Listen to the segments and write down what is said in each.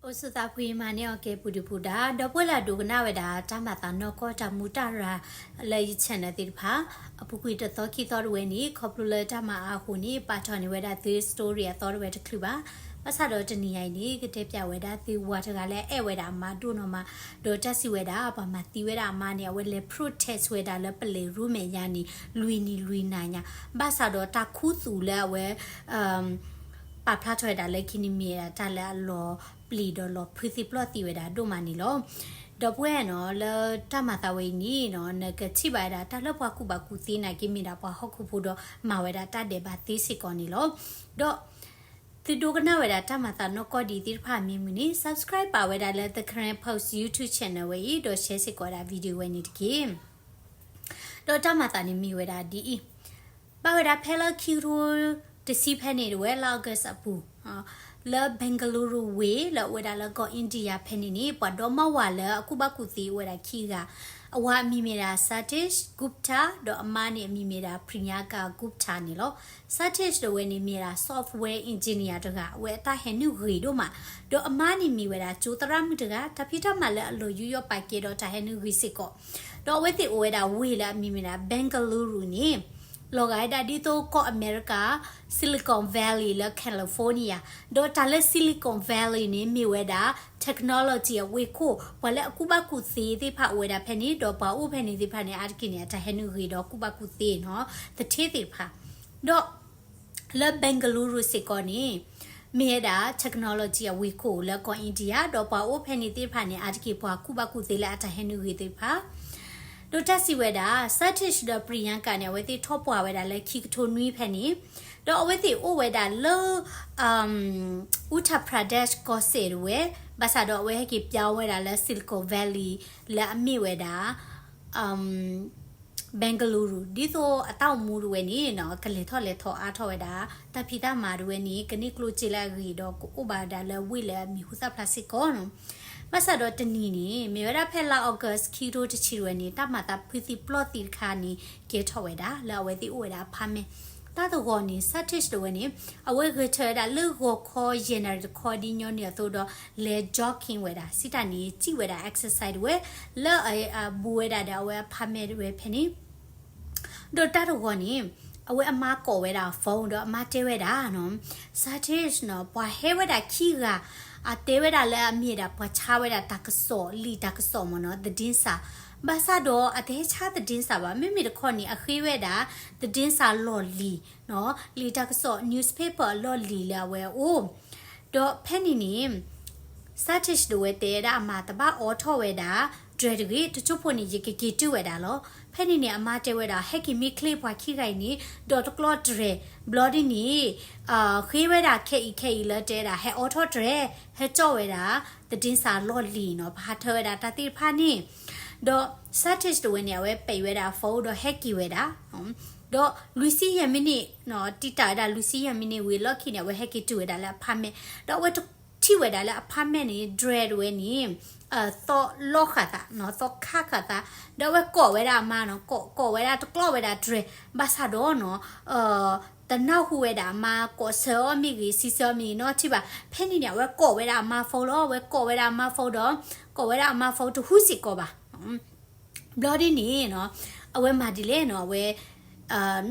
အိၣ်ဆူၣ်သးဖှံမၤန့ၢ်အီၤကဲပူၤဒုၣ်ပူၤဒါ, ဒီပုၢ်ဝဲၢ်လၢအဒိကနၣ်ဝဲဒၣ်တၢ်မၤသးနီၢ်ကီၢ်တၢ်မူတၢ်ရၤလၢယ channel သ့ၣ်တဖၣ်, အပူၤကွံာ်တသီခံသီတဝဲန့ၣ် ခီဖျိလၢတၢ်မၤအါအဃိန့ၣ် ပာ်ထီၣ်န့ၢ်ဝဲဒၣ်သု story အသီတဝဲတချုးဘၣ်. ဘၣ်ဆၣ်ဒီးတနံၤညါအံၤန့ၣ် ကတဲပၠးဝဲဒၣ်သုဝၤတဂၤလၢအအဲၣ်ဝဲဒၣ်အမါဒိၣ်နီၢ်မး, ဒီးတၢ်စံးဝဲဒၣ် ပှၤမၤသံဝဲဒၣ်အမါန့ၣ် အဝဲလဲၤ protest ဝဲဒၣ်လၢပလံးရူမဲာ်ညါန့ၣ် လွံၢ်နံၤလွံၢ်နၤညါ, ဘၣ်ဆၣ်ဒီးတၢ်ခူသူၣ်လၢအဝဲ ပာ်ဖျါထီၣ်ဝဲဒၣ်လၢခံန့ၣ် မ့ၢ်ဝဲဒၣ်တၢ်လၢအလီၤပျံၤဒီးလီၤဖုးသံပျီၢ်သံဝဲဒၣ်ဒိၣ်မးန့ၣ်လီၤ. ဒီပုၢ်ဝဲၢ်နီၤ လၢတၢ်မၤသးဝဲအံၤန့ၣ်နီၤ နကထံၣ်ဘၣ်ဝဲဒၣ်တၢ်လၢပှၤကူၣ်ဘၣ်ကူၣ်သ့နာ်က့ မ့ၢ်ဒၣ်ပှၤဟီၣ်ခိၣ်ဖိဒီးမၤဝဲဒၣ်တၢ်ဒဲးဘးသ့စ့ၢ်ကီးန့ၣ်လီၤ. ဒီး သုဒိကနၣ်ဝဲဒၣ်တၢ်မၤသးနီၢ်ကီၢ်ဒ်သ့ၣ်တဖၣ်မ့ၢ်မုာ်န့ၣ် subscribe ပာ်ဝဲဒၣ်လၢ The Karen Post YouTube channel ဝဲအံၤ ဒီး share စ့ၢ်ကီးဝဲဒၣ် video ဝဲန့ၣ်တက့ၢ်. ဒီးတၢ်မၤသးန့ၣ်မ့ၢ်ဝဲဒၣ်ဒ်အံၤ, ဘၣ်ဝဲဒၣ်ဖဲလၢခံကထိတဆံဖဲန့ၣ်တဝဲ လါ August အပူၤ, လၢ Bengaluru ဝ့ၢ်လၢအအိၣ်ဝဲဒၣ်လၢကီၢ် India ဖဲန့ၣ်န့ၣ် ပှၤဒီမါဝၤလၢအကူၣ်ဘၣ်ကူၣ်သ့အိၣ်ဝဲဒၣ်ခံဂၤ, အဝၤအမံၤမ့ၢ်ဒၣ် Satish Gupta ဒီးအမါန့ၣ်အမံၤမ့ၢ်ဒၣ် Priyanka Gupta န့ၣ်လီၤ. Satish တဝဲန့ၣ်မ့ၢ်ဒၣ် software engineer တဂၤ အဝဲအတၢ်ဟဲနုာ်ဂ့ၤဒိၣ်မး, ဒီးအမါန့ၣ်မ့ၢ်ဝဲဒၣ်ကၠိသရၣ်မုၣ်တဂၤ တၢ်ဖံးတၢ်မၤလၢအလီၤယူးယီၣ်ပာ်ကဲဒီးတၢ်ဟဲနုာ်ဂ့ၤစ့ၢ်ကီး, ဒီးအဝဲသ့ၣ်အိၣ်ဝဲဒၣ်ဝ့ၢ်လၢအမံၤမ့ၢ်ဒၣ် Bengaluru န့ၣ် လီၤဂာ်ဝဲဒၣ်ဒ်သိးကီၢ်အမဲရကၤ Silicon Valley လၢ California, ဒီးတၢ်လၢ Silicon Valley န့ၣ် မ့ၢ်ဝဲဒၣ် technology အဝ့ၢ်ခိၣ်, ပှၤလၢအကူၣ်ဘၣ်ကူၣ်သ့သ့ၣ်တဖၣ်အိၣ်ဝဲဒၣ်ဖဲန့ၣ်, ဒီးပှၤအိၣ်ဖဲန့ၣ်သ့ၣ်တဖၣ်န့ၣ် အါတက့ၢ်န့ၣ် အတၢ်ဟဲနုာ်ဂ့ၤဒီးကူၣ်ဘၣ်ကူၣ်သ့နီၤ သထ့သ့ၣ်တဖၣ်, ဒီး လၢ Bengaluru စ့ၢ်ကီးန့ၣ် မ့ၢ်ဝဲဒၣ် technology အဝ့ၢ်ခိၣ်လၢကီၢ် India, ဒီးပှၤအိၣ်ဖဲန့ၣ်သ့ၣ်တဖၣ်န့ၣ် အါတက့ၢ်ပှၤကူၣ်ဘၣ်ကူၣ်သ့လၢအတၢ်ဟဲနုာ်ဂ့ၤသ့ၣ်တဖၣ်, ဒီးတၢ်စံးဝဲဒၣ် Satish ဒီး Priyanka န့ၣ် အဝဲသ့ၣ်ထီၣ်ပှၢ်ဝဲဒၣ်လၢခံကထိနွံဖဲန့ၣ်, ဒီးအဝဲသ့ၣ်အိၣ်ဝဲဒၣ်လၢ Uttar Pradesh ကီၢ်စဲၣ်တဝဲ, ဘၣ်ဆၣ်ဒီးအဝဲဟဲက့ၤပၠါဝဲဒၣ်လၢ Silicon Valley လၢအမ့ၢ်ဝဲဒၣ် Bengaluru ဒ်သိးအတၢ်အိၣ်မူတဝဲန့ၣ်နီၤ ကလဲၤထီၣ်လဲၤထီအါထီၣ်ဝဲဒၣ်, တၢ်ဖံးတၢ်မၤတဝဲန့ၣ် ကန့ၢ်ကျိၣ်စ့လၢအဂ့ၤဒီး ကအိၣ်ဘၣ်ဝဲဒၣ်လၢဝ့ၢ်လၢအမံၤဟူသၣ်ဖျါစ့ၢ်ကီးနီၤ. ဘၣ်ဆၣ်ဒီးတနံၤန့ၣ် မ့ၢ်ဝဲဒၣ်ဖဲလါ August ခံကထိတဆံတဝဲန့ၣ် တၢ်မၤသးဖုးသံပျီၢ်သံတခါန့ၣ် ကဲထီၣ်ဝဲဒၣ် လၢအဝဲသ့ၣ်အိၣ်ဝဲဒၣ် apartment တၢ်တဂီၤန့ၣ် Satish တဝဲန့ၣ် အဝဲဂဲၤထၢၣ်ဝဲဒၣ်လၢဂီၤခီယဲၢ်နၣ်ရံၣ်တခီဒ်ညီနုၢ်အသိးဒီး လဲၤ jogging ဝဲဒၣ် စံးတၢ်န့ၣ် စံးဝဲဒၣ် exercise တဝဲ လၢအဘူးဝဲဒၣ်ဒီးအဝဲ apartment တဝဲဖဲန့ၣ်, ဒီးတၢ်တဂီၤန့ၣ် အဝဲအမါကိးဝဲဒၣ် phone ဒီးအမါတဲဝဲဒၣ်နီၤ, Satish နီၤ ပှၤဟဲဝဲဒၣ်ခံဂၤ, အတဲဝဲဒၣ်လၢအမ့ၢ်ဒၣ်ပှၤဆါဝဲဒၣ်တၢ်ကစီၣ် လံာ်တၢ်ကစီၣ်မ့ၢ်နီၤ သတင်းစာ, ဘၣ်ဆၣ်ဒီးအတဟဲဆါ သတင်းစာ ဘၣ်, မ့မ့ၢ်တခီန့ၣ် အဃ့ဝဲဒၣ် သတင်းစာ လီၢ်လံၤနီၤ လံာ်တၢ်ကစီၣ် newspaper အလီၢ်လံၤလၢအဝဲအအိၣ်, ဒီးဖဲန့ၣ်န့ၣ် Satish တဝဲတဲဝဲဒၣ်အမါ တဘၣ်အိးထီၣ်ဝဲဒၣ် dress တဂ့ၤ, တစိၢ်ဖိန့ၣ် ယကက့ၤတုၤဝဲဒၣ်လီၤ. ဖဲန့ၣ်န့ၣ် အမါတဲဝဲဒၣ် ဟဲက့ၤမ့ၢ်ချ့ပှၤခံဂၤအံၤန့ၣ် ဒီးတကျီ dress, ဘျီဒ်န့ၣ် ဃ့ဝဲဒၣ်ခဲအံၤခဲအံၤလၢတဲဝဲဒၣ် ဟဲအိးထီၣ် dress ဟဲကၠီၣ်ဝဲဒၣ် သတင်းစာ လီၢ်လံၤနီၤ ပဟးထၢဝဲဒၣ်တၢ်သ့ၣ်တဖၣ်န့ၣ်, ဒီး Satish တဝဲန့ၣ် အဝဲပဲာ်ဝဲဒၣ် phone ဒီးဟဲက့ၤဝဲဒၣ် ဒီးလွံၢ်ဆံယဲၢ်မံးနံးနီၤ တံာ်တာ်ဝဲဒၣ်လွံၢ်ဆံယဲၢ်မံးနံးဝံၤအလီၢ်ခံန့ၣ် အဝဲဟဲက့ၤတုၤဝဲဒၣ်လၢ apartment, ဒီးအဝဲထံၣ်ဝဲဒၣ်လၢ apartment န့ၣ် dress တဝဲန့ၣ် သီၣ်လီၢ်ဃာ်သးနီၤ သီၣ်ခါဃာ်သး, ဒီးအဝဲကိးဝဲဒၣ်အမါနီၤ ကိး ကိးဝဲဒၣ်တကျီဝဲဒၣ် dress, ဘၣ်ဆၣ်ဒီးနီၤ တနၢ်ဟူဝဲဒၣ်အမါကိးဆၢအီၤမ့ၢ်ဂ့ၤ စံးဆၢအီၤမ့ၢ်ဂ့ၤ နီတထံၣ်ဘၣ်. ဖဲန့ၣ်န့ၣ် အဝဲကိးဝဲဒၣ်အမါ phone လီၤ. အဝဲကိးဝဲဒၣ်အမါ phone ဒီး ကိးဝဲဒၣ်အမါ phone တဟူစ့ၢ်ကီးဘၣ်. ဘျီဒ်န့ၣ်နီၤ အဝဲမၤဒ်လဲၣ်နီၤ အဝဲ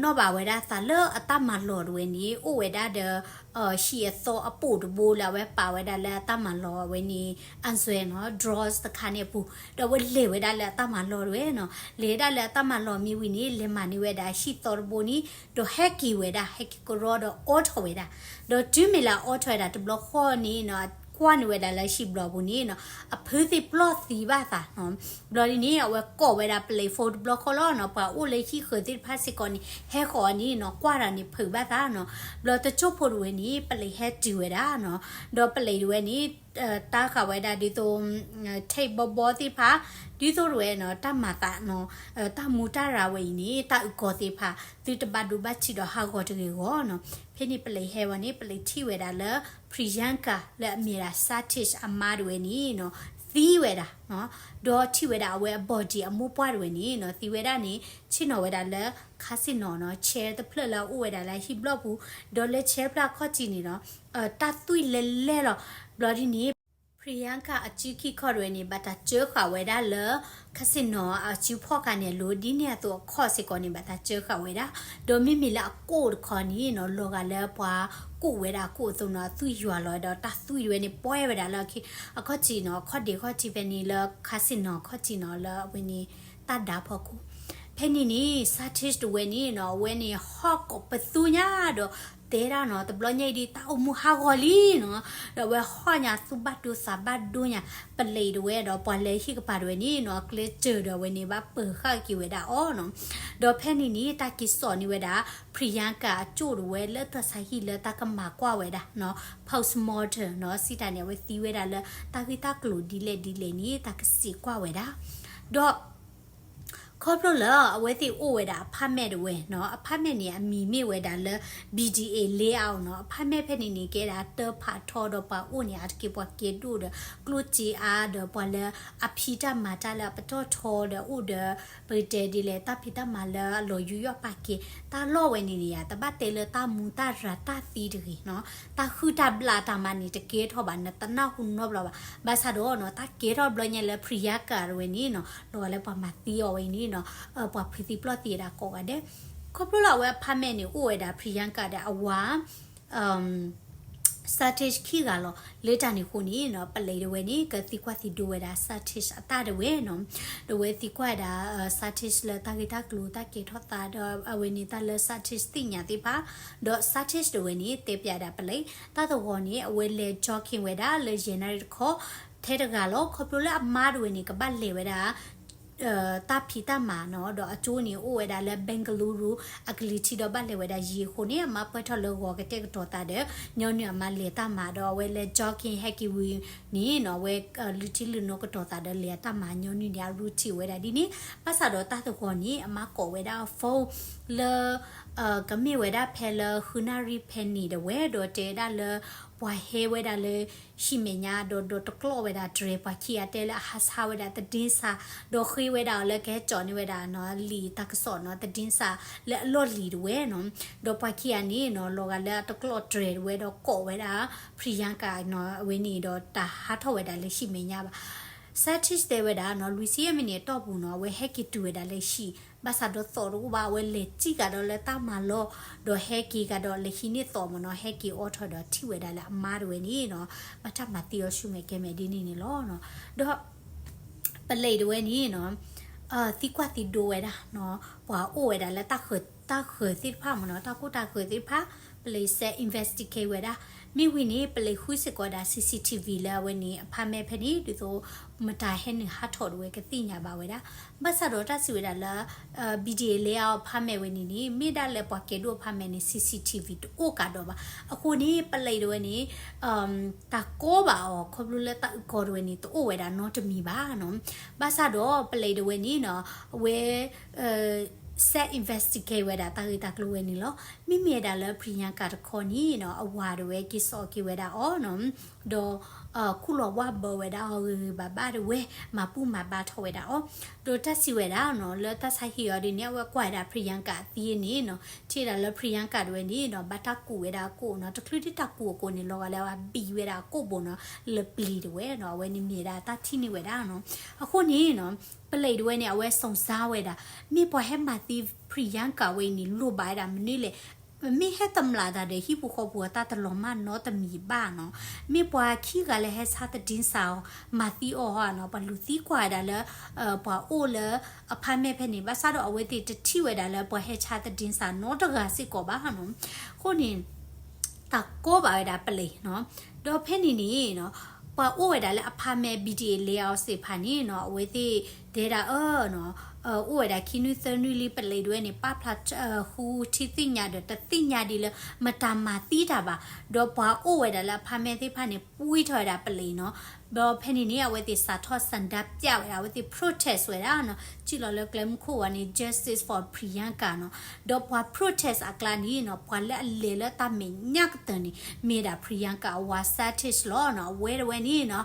နီၣ်ဘၣ်ဝဲဒၣ်သးလၢအတၢ်မၤလီၢ်တဝဲန့ၣ် အိၣ်ဝဲဒၣ်ဒီး ဟံၣ်အသီအပိာ်တဘိလၢ အဝဲပာ်ဝဲဒၣ်လၢအတၢ်မၤလီၢ်အဝဲန့ၣ် အစွဲနီၤ drawers တခါန့ၣ်အပူၤ, ဒီးအဝဲလဲၤဝဲဒၣ်လၢအတၢ်မၤလီၢ်တဝဲနီၤ လဲၤဒၣ်လၢအတၢ်မၤလီၢ်မ့ၢ်ဝံၤန့ၣ် လဲၤမၤန့ၢ်ဝဲဒၣ်ဟံၣ်သီတဘိန့ၣ် ဒီးဟဲက့ၤဝဲဒၣ် ဟဲက့ၤကရီဒီးအိးထီၣ်ဝဲဒၣ်, ဒီးတုၤမ့ၢ်လၢအအိးထီၣ်ဝဲဒၣ်တဘျီဃီန့ၣ်နီၤ ကွၢ်န့ၢ်ဝဲဒၣ်လၢဟံၣ်ဘျီပူၤန့ၣ်နီၤ အဖုသ့ၣ်ပျီၢ်သံဘၣ်သးနီၤ, ဘျီဒ်န့ၣ် အဝဲကိးဝဲဒၣ်ပလံး phone တဘျီဃီလီၤနီၤ ပှၤအိၣ်လၢဟံၣ်ဃၢၤသ့ၣ်တဖၣ်စ့ၢ်ကီးန့ၣ် ဟဲဃီၤအီၤန့ၣ်နီၤ ကွၢ်တၢ်န့ၣ်ဖုးဘၣ်သးနီၤ, ဘျီတစိၢ်ဖိတဝဲန့ၣ် ပလံးဟဲတုၤဝဲဒၣ်နီၤ, ဒီးပလံးတဝဲန့ၣ် တၢ်ဃာ်ဝဲဒၣ်ဒ်သိး ထိပ်ဘီဘီသ့ၣ်တဖၣ် ဒ်သိးတဝဲနီၤ တၢ်မၤသးနီၤ တၢ်မူတၢ်ရၤဝဲအံၤန့ၣ် တၢ်အုၣ်ကီၤသ့ၣ်တဖၣ် သုတဘၣ်ဒိဘၣ်ထံးဒီးဟးဂီၤတဂ့ၤအဂီၢ်နီၤ, ဖဲန့ၣ်ပလံးဟဲဝဲန့ၣ် ပလံးထံၣ်ဝဲဒၣ်လၢ Priyanka လၢအမ့ၢ်ဒၣ် Satish အမါတဝဲန့ၣ်နီၤ သံဝဲဒၣ်နီၤ, ဒီးထံၣ်ဝဲဒၣ်အဝဲအ body အမိၢ်ပှၢ်တဝဲန့ၣ်နီၤ သံဝဲဒၣ်န့ၣ် ဆ့ၣ်နီၤဝဲဒၣ်လၢ casino နီၤ chair တဖျၢၣ်လၢအအိၣ်ဝဲဒၣ်လၢဟံၣ်ဘျီပူၤ, ဒီးလၢ chair ဖျၢၣ်အခီၣ်ထံးန့ၣ်နီၤ တၢ်သွံၣ်လဲၤလဲၤလီၤ, ဘျီဒ်န့ၣ် Priyanka အစုခံခီတဝဲန့ၣ် ဘၣ်တၢ်စၢဃာ်ဝဲဒၣ်လၢ casino အစုဖီၣ်ခါန့ၣ်အလိၤ ဒ်န့ၣ်အသိးအခီၣ်စ့ၢ်ကီးန့ၣ် ဘၣ်တၢ်စၢဃာ်ဝဲဒၣ်, ဒီးမ့မ့ၢ်လၢအကိၣ်တခီန့ၣ်နီၤ လီၤဂာ်လၢပှၤကိၣ်ဝဲဒၣ်အကိၣ်အသိးနီၤ အသွံၣ်ယွၤလီၤဒီးတၢ်သွံၣ်တဝဲန့ၣ် ပှဲၤဝဲဒၣ်လၢအခီၣ်ထံးနီၤ အခီၣ်ဒ့ခီၣ်ထံးဖဲန့ၣ်လၢ casino အခီၣ်ထံးနီၤ လၢအဝဲန့ၣ် တၢ်ဒါဖီခိၣ် ဖဲန့ၣ်န့ၣ် scientist တဝဲန့ၣ်နီၤ အဝဲန့ၣ်ဟီၣ်ကိးပသူညါဒီး တဲဒၣ်နီၤ တဘျီညါအံၤဒ်တၢ်အိၣ်မူဟးဂီၤလံနီၤ, ဒီးအဝဲဟီၣ်ညါသူၣ်ဘၣ်ဒိသးဘၣ်ဒိညါ ပလံးတဝဲဒီးပှၤလၢဟံၣ်ကပၤတဝဲန့ၣ်နီၤ ကျဲစၢၤဒီးအဝဲန့ၣ်ဘၣ်ပၢၤဃာ်က့ၤဝဲဒၣ်အီၤနီၤ, ဒီးဖဲန့ၣ်န့ၣ် တၢ်က့ၤစိာ်န့ၢ်ဝဲဒၣ် Priyanka အကၠိၣ်တဝဲလၢတၢ်ဆါဟံၣ်လၢတၢ်ကမၤကွၢ်ဝဲဒၣ်နီၤ postmortem နီၤ စံးတၢ်န့ၣ် အဝဲသံဝဲဒၣ်လၢတၢ်ဂ့ၢ်တၢ်ကျိၤဒ်လဲၣ်ဒ်လဲၣ်န့ၣ် တၢ်ကစံးကွၢ်ဝဲဒၣ်, ဒီး ခီဖျိလၢအဝဲသ့ၣ်အိၣ်ဝဲဒၣ် apartment တဝဲနီၤ apartment န့ၣ် အမံၤမ့ၢ်ဝဲဒၣ်လၢ B D A layout နီၤ apartment ဖဲန့ၣ်န့ၣ် ကဲဒၣ်တၢ်ဖးထီဒီးပှၤအိၣ်န့ၣ် အါတက့ၢ်ပှၤကဲဒိၣ်ဒီး ကျိၣ်စ့အါဒီးပှၤလၢအဖံးတၢ်မၤတၢ်လၢအပတီၢ်ထီဒီးအိၣ်ဒီး ပကတဲဒ်လဲၣ် တၢ်ဖံးတၢ်မၤလၢအလီၤယူးယီၣ်ပာ်ကဲ တၢ်လီၢ်ဝဲန့ၣ်န့ၣ် တဘၣ်တဲလၢတၢ်မူတၢ်ရၤတၢ်သံတဂ့ၤနီၤ တၢ်ဟုၣ်တၢ်ဘျၣ်တၢ်မၤန့ၣ် တကဲထီၣ်ဘၣ် နတနၢ်ဟူနီတဘျီဘၣ်. ဘၣ်ဆၣ်ဒီးနီၤ တၢ်ကဲထီၣ်ဘျီညါလၢ Priyanka တဝဲန့ၣ်နီၤ လီၤဂာ်လၢပှၤမၤသံအီၤဝဲအံၤန့ၣ်နီၤ ပှၤဖုးသံပျီၢ်သံဝဲဒၣ်ကိးဂၤဒဲး ခီဖျိလၢအဝဲ apartment န့ၣ် အိၣ်ဝဲဒၣ် Priyanka ဒီးအဝၤ scientist ခံဂၤလီၤ. လၢတၢ်န့ၣ်အဃိန့ၣ်နီၤ ပလံးတဝဲန့ၣ် ကသံကွၢ်သံဒိဝဲဒၣ် scientist အတၢ်တဝဲနီၤ ဒီးအဝဲသံကွၢ်ဝဲဒၣ် scientist လၢတၢ်ဂ့ၢ်တၢ်ကျိၤတၢ်ကဲထီၣ်သးဒီးအဝဲန့ၣ်တၢ်လၢ scientist သ့ၣ်ညါသ့ၣ်တဖၣ် ဒီး scientist တဝဲန့ၣ် တဲပျးဒၣ်ပလံး တၢ်တဂီၤန့ၣ် အဝဲလဲၤ jogging ဝဲဒၣ်လၢယဲၢ်နၣ်ရံၣ်တခီ ထဲတဂၤလီၤ. ခီဖျိလၢအမါတဝဲန့ၣ် ကဘၣ်လဲၤဝဲဒၣ် တၢ်ဖံးတၢ်မၤနီၤ ဒီးအကၠိန့ၣ် အိၣ်ဝဲဒၣ်လၢ Bengaluru အကလံၤထံးဒီးဘၣ်လဲၤဝဲဒၣ်ယံာ်အဃိန့ၣ် အမါပှဲၤထီၣ်လၢဂီၤကတဲာ်ကတီၤသးဒီး ညီနုၢ်အမါလဲၤတၢ်မၤဒီးအဝဲလဲၤ jogging ဟဲက့ၤဝံၤန့ၣ်နီၤ အဝဲ လုၢ်ထံလုၢ်နိကတီၤသးဒီးလဲၤအတၢ်မၤ ညီနုၢ်န့ၣ် အ routine ဝဲဒၣ်ဒ်န့ၣ် ဘၣ်ဆၣ်ဒီးတၢ်တဂီၤန့ၣ် အမါကိးဝဲဒၣ်အ phone လၢ ကမ့ၢ်ဝဲဒၣ်ဖဲလၢဃုနၣ်ရံၣ်ဖဲန့ၣ်တဝဲ ဒီးတဲဒၣ်လၢ ပှၤဟဲဝဲဒၣ်လၢ ဟံၣ်မဲာ်ညါ ဒီးဒိးတကျီၣ်ဝဲဒၣ်တြဲၤ ပှၤခံဂၤတဲလၢအဟးဆါဝဲဒၣ်သဒ့စး ဒီးဃ့ဝဲဒၣ်အီၤလၢကဟဲကၠီန့ၢ်ဝဲဒၣ်နီၤ လံာ်တၢ်ကစီၣ်နီၤ သဒ့စး လၢအလီၢ်လံၤတဝဲနီၤ ဒီးပှၤခံဂၤန့ၣ်နီၤ လီၤဂာ်လၢအတကျီၣ်တြဲၤတဝဲဒီးကိးဝဲဒၣ် Priyanka နီၤ အဝဲန့ၣ်ဒီး တၢ်ဟးထီၣ်ဝဲဒၣ်လၢဟံၣ်မဲာ်ညါဘၣ် scientist တဲဝဲဒၣ်နီၤ လွံၢ်ဆံယဲၢ်မံးနံးအတီၢ်ပူၤနီၤ အဝဲဟဲက့ၤတုၤဝဲဒၣ်လၢဟံၣ် ဘၣ်ဆၣ်ဒီးသီၣ်တအိၣ်ဘၣ် အဝဲလဲၤစံၣ်ကဒီးလၢတၢ်မၤလီၢ် ဒီးဟဲက့ၤကဒီးလဲၤဟံးန့ၢ်သီၣ်မ့ၢ်နီၤ ဟဲက့ၤအိးထီၣ်ဒီးထံၣ်ဝဲဒၣ်လၢအမါတဝဲန့ၣ်နီၤ ဘၣ်တၢ်မၤသံအီၤဆူမဲာ်ကဲမဲာ်ဒ်န့ၣ်န့ၣ်လီၤ. ဒီး ပလံးတဝဲန့ၣ်နီၤ သံကွၢ်သံဒိဝဲဒၣ်နီၤ ပှၤအိၣ်ဝဲဒၣ်လၢတၢ်ဃၢၤသ့ၣ်တဖၣ်မ့ၢ်နီၤ တၢ်ကိၢ်တၢ်ဂီၤသ့ၣ်တဖၣ် ပလံးစဲး investigate ဝဲဒၣ် မ့ၢ်ဝံၤန့ၣ် ပလံးဃုစ့ၢ်ကီးဒၣ် C C T V လၢအဝဲန့ၣ် apartment ဖဲန့ၣ် ဒ်သိး မတၤဟဲနုာ်ဟးထီၣ်တဝဲကသ့ၣ်ညါဘၣ်ဝဲဒၣ် ဘၣ်ဆၣ်ဒီးတၢ်စံးဝဲဒၣ်လၢ B D A layout apartment ဝဲန့ၣ်န့ၣ် မ့ၢ်ဒၣ်လၢပှၤကဲဒိၣ် apartment န့ၣ် C C T V တအိၣ်ကးဒီးဘၣ် အဃိန့ၣ် ပလံးတဝဲန့ၣ် တၢ်ကီဘၣ်အီၤ ခီဖျိလၢတၢ်အုၣ်ကီၤတဝဲန့ၣ် တအိၣ်ဝဲဒၣ်နီတမံၤဘၣ်နီၤ ဘၣ်ဆၣ်ဒီးပလံးတဝဲန့ၣ်နီၤ အဝဲ စဲး investigate ဝဲဒၣ်တၢ်ဂ့ၢ်တၢ်ကျိၤဝဲန့ၣ်လီၤ. မ့မ့ၢ်ဝဲဒၣ်လၢ Priyanka တခီန့ၣ်နီၤ အဝၤတဝဲက့ၤစိာ်က့ၤဝဲဒၣ်အီၤနီၤ ဒီး ခူၣ်လီၤဝၢ်ဘၢဝဲဒၣ်အီၤဂ့ၤဂ့ၤဘၣ်ဘၣ်တဝဲ မၤပူၢ်မၤဘါထီၣ်ဝဲဒၣ်အီၤ ဒီးတၢ်စံးဝဲဒၣ်နီၤ လၢတၢ်ဆါဟံၣ်အီၤဒ်န့ၣ် အဝဲကွၢ်ဝဲဒၣ် Priyanka အသံန့ၣ်နီၤ ထံၣ်ဝဲဒၣ်လၢ Priyanka တဝဲန့ၣ်နီၤ ဘၣ်တၢ်ကူးဝဲဒၣ်အကိၣ်နီၤ တချုးဒ်တၢ်ကူးအကိၣ်န့ၣ် လီၤဂာ်လၢအဘံးဝဲဒၣ်အကိၣ်ဘိနီၤ လၢပျံၤတဝဲနီၤ အဝဲန့ၣ်မ့ၢ်ဝဲဒၣ်တၢ်ထံၣ်န့ၢ်ဝဲဒၣ်နီၤ အဃိန့ၣ်နီၤ ပလံးတဝဲန့ၣ် အဝဲစုံစမ်းဝဲဒၣ် မ့ၢ်ပှၤဟဲမၤသံ Priyanka ဝဲအံၤန့ၣ် လိၣ်ဘၣ်ဝဲဒၣ်မနုၤလဲၣ် မ့ၢ်ဟဲတမျးတၢ်ဒီးဟံၣ်ပူၤဃီပူၤအတၢ်တလီၤမၢ်နီတမံၤဘၣ်နီၤ မ့ၢ်ပှၤခံဂၤလၢဟဲဆါသဒ့စးအီၤ မၤသံအီၤဟီနီၤ ပှၤလူၤသံကွၢ်ဝဲဒၣ်လၢ ပှၤအိၣ်လၢ apartment ဖဲန့ၣ် ဘၣ်ဆၣ်ဒီးအဝဲသ့ၣ်တထံၣ်ဝဲဒၣ်လၢပှၤဟဲဆါသဒ့စးနီတဂၤစ့ၢ်ကီးဘၣ်နီၤ အဃိန့ၣ် တၢ်ကီဘၣ်ဝဲဒၣ်ပလံးနီၤ ဒီးဖဲန့ၣ်န့ၣ်နီၤ ပှၤအိၣ်ဝဲဒၣ်လၢ apartment B D A layout သ့ၣ်တဖၣ်န့ၣ်နီၤ အဝဲသ့ၣ်တဲဒၣ်အၢနီၤ အိၣ်ဝဲဒၣ်ခံနွံသၢနွံလံ ပလံးတဝဲန့ၣ် ပာ်ဖျါဃုထံသ့ၣ်ညါဒီးတသ့ၣ်ညါဒ်လၢ မတၤမၤသံတၢ်ဘၣ် ဒီးပှၤအိၣ်ဝဲဒၣ်လၢ apartment သ့ၣ်တဖၣ်န့ၣ် ပှံထီၣ်ဝဲဒၣ်ပလံးနီၤ ဒီးဖဲန့ၣ်န့ၣ် အဝဲသ့ၣ်စးထီၣ်ဆန္ဒပြဝဲဒၣ် အဝဲသ့ၣ် protest ဝဲဒၣ်နီၤ စံၣ်လီၤလၢကျဲမုၢ်ခိၣ်ဝဲန့ၣ် justice for Priyanka နီၤ ဒီးပှၤ protest အကျါန့ၣ်နီၤ ပှၤလၢအလဲၤလၢတၢ်မဲာ်ညါကတၢၢ်န့ၣ် မ့ၢ်ဒၣ် Priyanka အဝၤ scientist လီၤနီၤ အဝဲတဝဲန့ၣ်နီၤ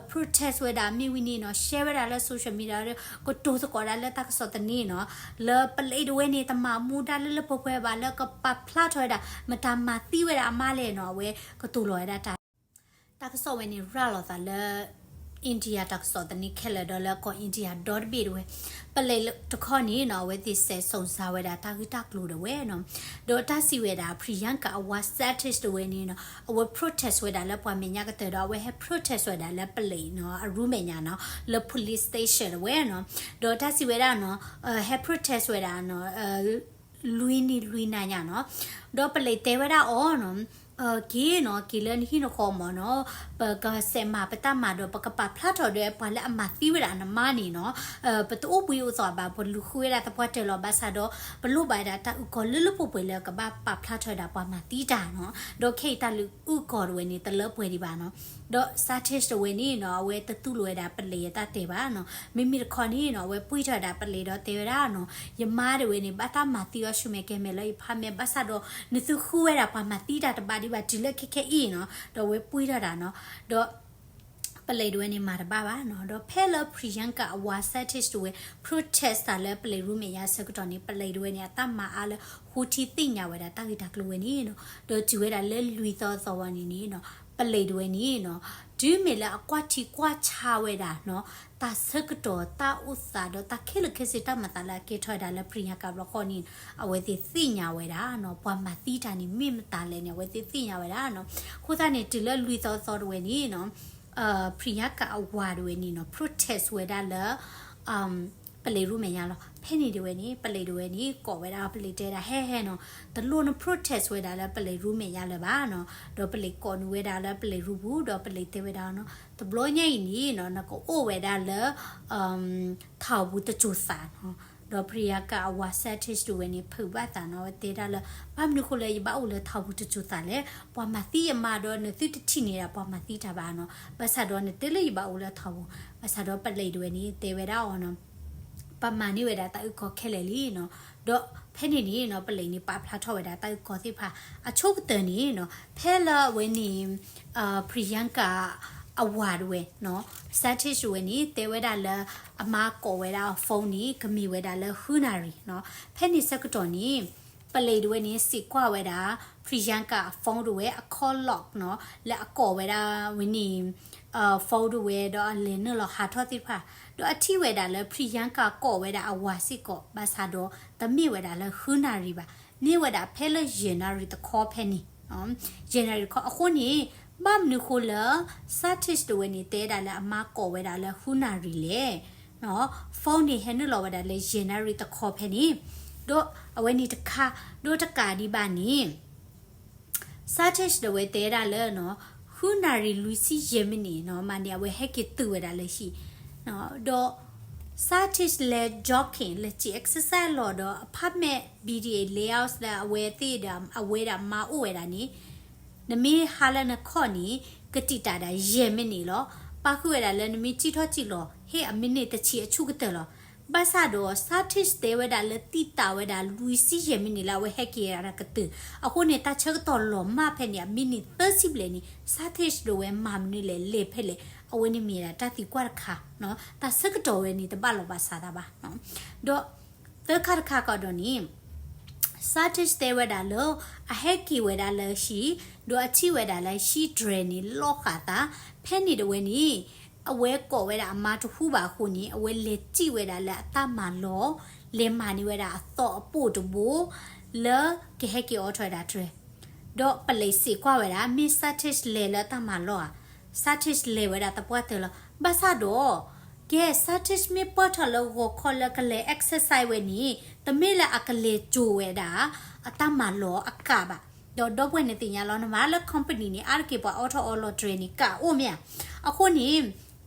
protest ဝဲဒၣ်မ့ၢ်ဝံၤန့ၣ်နီၤ share ဝဲဒၣ်လၢ social media ကတိၤသကိးဒၣ်လၢတၢ်ကစီၣ်သန့နီၤ လၢပလံးတဝဲန့ၣ် တမၤမူဒါလၢလၢပှဲၤပှဲၤဘၣ်လၢကပာ်ဖျါထီၣ်ဝဲဒၣ် မတၤမၤသံဝဲဒၣ်အမါလဲၣ်နီၤ အဝဲကတိၤလီၤဝဲဒၣ်တၢ် တၢ်ကစီၣ်ဝဲန့ၣ်ရၤလီၤသးလၢ India တၢ်ကစီၣ်သန့ခဲလၢာ်ဒီးလၢကီၢ် India ဒီတဘ့ၣ်တဝဲ, ပလံးတခီန့ၣ်နီၤ အဝဲသ့ၣ်စဲးစိၤစၢၤဝဲဒၣ်တၢ်ဂ့ၢ်တၢ်ကျိၤတဝဲနီၤ, ဒီးတၢ်စံးဝဲဒၣ် Priyanka အဝၤ Satish တဝဲန့ၣ်နီၤ အဝဲ protest ဝဲဒၣ်လၢပှၤမဲာ်ညါကတၢၢ်ဒီး အဝဲဟဲ protest ဝဲဒၣ်လၢပလံးနီၤ အရူမဲာ်ညါနီၤ လၢ police station တဝဲနီၤ, ဒီးတၢ်စံးဝဲဒၣ်နီၤ ဟဲ protest ဝဲဒၣ်နီၤ လွံၢ်နံၤလွံၢ်နၤညါနီၤ, ဒီးပလံးတဲဝဲဒၣ်အီၤနီၤ က့ၤနီၤ က့ၤလၢနဟံၣ်နဃီမၢ်နီၤ, ပကစဲးမၤပတၢ်မၤဒီး ပကပာ်ဖျါထီၣ်ဒီးပှၤလၢအမၤသံဝဲဒၣ်နမါန့ၣ်နီၤ, ပတအိၣ်ဘှံးအိၣ်သီဘၣ် ပလူၤဃုဝဲဒၣ်သပှၢ်တၢၢ်လီၤ ဘၣ်ဆၣ်ဒီး ပလိၣ်ဘၣ်ဝဲဒၣ်တၢ်အုၣ်ကီၤလၢလၢပှဲၤပှဲၤလၢကဘၣ်ပာ်ဖျါထီၣ်ဝဲဒၣ်ပှၤမၤသံတၢ်နီၤ, ဒီးခဲအံၤတၢ်လၢအုၣ်ကီၤတဝဲန့ၣ် တလၢပှဲၤဒံးဘၣ်နီၤ, ဒီး Satish တဝဲန့ၣ်နီၤ အဝဲတတူၢ်လိာ်ဝဲဒၣ်ပလံးအတၢ်တဲဘၣ်နီၤ, မ့မ့ၢ်တခီန့ၣ်နီၤ အဝဲပှံၢ်ထီၣ်ဝဲဒၣ်ပလံးဒီးတဲဝဲဒၣ်နီၤ ယမါတဝဲန့ၣ် ဘၣ်တၢ်မၤသံအီၤဆူမဲာ်ကဲမဲာ်လၢယဖးမဲာ် ဘၣ်ဆၣ်ဒီး နသုဃုဝဲဒၣ်ပှၤမၤသံတၢ်တဘၣ်ဒံးဘၣ်တုၤလၢခဲခဲအံၤနီၤ, ဒီးအဝဲပှံၢ်ထီၣ်တၢ်နီၤ, ဒီး ပလံးတဝဲန့ၣ်မၤတဘၣ်ဘၣ်နီၤ, ဒီးဖဲလၢ Priyanka အဝၤ Satish တဝဲ protest တၢ်လၢပလံးရူမဲာ်ညါဆၢကတီၢ်န့ၣ် ပလံးတဝဲန့ၣ် အတၢ်မၤအါလၢဃိထံသ့ၣ်ညါဝဲဒၣ်တၢ်ဂ့ၢ်တၢ်ကျိၤဝဲန့ၣ်နီၤ, ဒီးတုၤဝဲဒၣ်လၢလွံၢ်သီသီဝဲန့ၣ်န့ၣ်နီၤ ပလံးတဝဲန့ၣ်နီၤ တုၤမ့ၢ်လၢအကွၢ်ထံကွၢ်ဆးဝဲဒၣ်နီၤ တၢ်ဆၢကတီၢ်တၢ်အိၣ်သးဒီးတၢ်ခဲလၢာ်ခဲဆ့တၢ်မၤသးလၢအကဲထီၣ်ဝဲဒၣ်လၢ Priyanka ဘျီဃီန့ၣ် အဝဲသ့ၣ်သ့ၣ်ညါဝဲဒၣ်နီၤ ပှၤမၤသံတၢ်န့ၣ်မ့ၢ်မတၤလဲၣ်န့ၣ် အဝဲသ့ၣ်သ့ၣ်ညါဝဲဒၣ်နီၤ, အဃိသတးန့ၣ် တုၤလၢလွံၢ်သီသီတဝဲန့ၣ်နီၤ Priyanka အဝၤတဝဲန့ၣ်နီၤ protest ဝဲဒၣ်လၢ ပလံးရူမဲာ်ညါလီၤ, ဖဲန့ၣ်တဝဲန့ၣ် ပလံးတဝဲန့ၣ် ကိးဝဲဒၣ်ပလံးတဲဒၣ် ဟဲဟဲနီၤ တလိၣ်န protest ဝဲဒၣ်လၢပလံးရူမဲာ်ညါလၢၤဘၣ်နီၤ, ဒီးပလံးကိးနုာ်ဝဲဒၣ်လၢပလံးရူပူၤ ဒီးပလံးတဲဝဲဒၣ်နီၤ တဘျီညါအံၤန့ၣ်နီၤ နကအိၣ်ဝဲဒၣ်လၢ ထီၣ်ပူၤတစိၤသးနီၤ, ဒီး Priyanka အဝၤ Satish တဝဲန့ၣ် ဖုးဘၣ်သးနီၤ ဝဲတဲဒၣ်လၢ ဘၣ်မနုၤဃိလၢယဘၣ်အိၣ်လၢထီၣ်ပူၤတစိၤသးလဲၣ်, ပှၤမၤသံယမါဒီး နသုတထံၣ်န့ၢ်ဒၣ်ပှၤမၤသံတၢ်ဘၣ်နီၤ, ဘၣ်ဆၣ်ဒီးနတဲလၢယဘၣ်အိၣ်လၢထီၣ်ပူၤ, ဘၣ်ဆၣ်ဒီးပလံးတဝဲန့ၣ် တဲဝဲဒၣ်အီၤနီၤ ပမၤန့ၢ်ဝဲဒၣ်တၢ်အုၣ်ကီၤခဲလၢာ်လံနီၤ, ဒီးဖဲန့ၣ်န့ၣ်နီၤ ပလံးန့ၣ် ပာ်ဖျါထီၣ်ဝဲဒၣ်တၢ်အုၣ်ကီၤသ့ၣ်တဖၣ် အဆိကတၢၢ်န့ၣ်နီၤ ဖဲလၢအဝဲန့ၣ် Priyanka အဝၤတဝဲနီၤ Satish တဝဲန့ၣ် တဲဝဲဒၣ်လၢ အမါကိးဝဲဒၣ်အ phone န့ၣ် ကမ့ၢ်ဝဲဒၣ်လၢဃုနၣ်ရံၣ်နီၤ, ဖဲန့ၣ်ဆၢကတီၢ်န့ၣ် ပလံးတဝဲန့ၣ် စံးကွၢ်ဝဲဒၣ် Priyanka အ phone တဝဲအ call log နီၤ လၢအကိးဝဲဒၣ်ဝဲန့ၣ် phone တဝဲဒီးအလဲၤနုာ်လီၤဟးထီၣ်သ့ၣ်တဖၣ်, ဒီးအထံၣ်ဝဲဒၣ်လၢ Priyanka ကိးဝဲဒၣ်အဝၤစ့ၢ်ကီး ဘၣ်ဆၣ်ဒီးတမ့ၢ်ဝဲဒၣ်လၢဃုနၣ်ရံၣ်ဘၣ်, မ့ၢ်ဝဲဒၣ်ဖဲလၢယဲၢ်နၣ်ရံၣ်တခီဖဲန့ၣ် ယဲၢ်နၣ်ရံၣ်တခီ အဃိန့ၣ် ဘၣ်မနုၤဃိလၢ Satish တဝဲန့ၣ် တဲဒၣ်လၢအမါကိးဝဲဒၣ်လၢဃုနၣ်ရံၣ်လဲၣ် phone န့ၣ်ဟဲနုာ်လီၤဝဲဒၣ်လၢယဲၢ်နၣ်ရံၣ်တခီဖဲန့ၣ်, ဒီးအဝဲန့ၣ်တခါ, ဒီးတကးဒံးဘၣ်န့ၣ် Satish တဝဲတဲဒၣ်လၢနီၤ ဃုနၣ်ရံၣ်လွံၢ်ဆံယဲၢ်မံးနံးနီၤ မၤန့ၣ် အဝဲဟဲက့ၤတုၤဝဲဒၣ်လၢဟံၣ်, ဒီး Satish လဲၤ jogging လဲၤစံၣ် exercise လီၤဒီး apartment building layout လၢအဝဲသ့ၣ်ဒီး အဝဲဒၣ်မါအိၣ်ဝဲဒၣ်န့ၣ် နမ့ၢ်ဟးလၢနခီၣ်န့ၣ် ကတံာ်တာ်ဒၣ်ယဲၢ်မံးနံးလီၤ. ပာ်ဃုာ်ဝဲဒၣ်လၢနမ့ၢ်စံၣ်ထီၣ်စံၣ်လီၤ ဟ့ၣ်အမံးနံးတဆံအဆူၣ်ကတၢၢ်လီၤ. ဘၣ်ဆၣ်ဒီး Satish တဲဝဲဒၣ်လၢတံာ်တာ်ဝဲဒၣ်လွံၢ်ဆံယဲၢ်မံးနံးလၢအဝဲဟဲက့ၤဝဲဒၣ်ကတုၤ, အဃိန့ၣ် တၢ်ဆၢကတီၢ်လီၤမၢ်ဖဲန့ၣ် အမံးနံးသၢဆံဘျဲၣ်န့ၣ် Satish တဝဲမၤမနုၤလဲၣ် လဲၤဖဲလဲၣ် အဝဲန့ၣ်မ့ၢ်ဒၣ်တၢ်သံကွၢ်တခါ, တၢ်ဆၢကတီၢ်ဝဲန့ၣ် တဘၣ်လီၤဘၣ်စးတၢ်ဘၣ်. ဒီးသၢခါတခါကဒီးန့ၣ် Satish တဲဝဲဒၣ်လၢ အဟဲက့ၤဝဲဒၣ်လၢဟံၣ်, ဒီးအထံၣ်ဝဲဒၣ်လၢဟံၣ်တြဲၤန့ၣ် လီၤဃာ်သး, ဖဲန့ၣ်တဝဲန့ၣ် အဝဲကိးဝဲဒၣ်အမါတဟူဘၣ်အဃိန့ၣ် အဝဲလဲၤစံၣ်ဝဲဒၣ်လၢအတၢ်မၤလီၢ်, လဲၤမၤန့ၢ်ဝဲဒၣ်အသီအပိာ်တဘိ လၢကဟဲက့ၤအိးထီၣ်ဝဲဒၣ်တြဲၤ, ဒီးပလံးစံးကွၢ်ဝဲဒၣ် မ့ၢ် Satish လဲၤလၢတၢ်မၤလီၢ်ဧါ, Satish လဲၤဝဲဒၣ်သပှၢ်တၢၢ်လီၤ. ဘၣ်ဆၣ်ဒီး ကဲ Satish မ့ၢ်ပၢၢ်ထီၣ်လၢဂီၤခီလၢကလဲၤ exercise ဝဲန့ၣ် တမ့ၢ်လၢအကလဲၤစိာ်ဝဲဒၣ် အတၢ်မၤလီၢ်အကးဘၣ်. ဒီးဒီပုၢ်ဝဲၢ်န့ၣ်သ့ၣ်ညါလီၤ နမၤလၢ company န့ၣ် အါတက့ၢ်ပှၤအိးထီၣ်အီလီၤတြဲၤန့ၣ် ကးအိၣ်မ့ၢ်ဧါ. အဃိန့ၣ်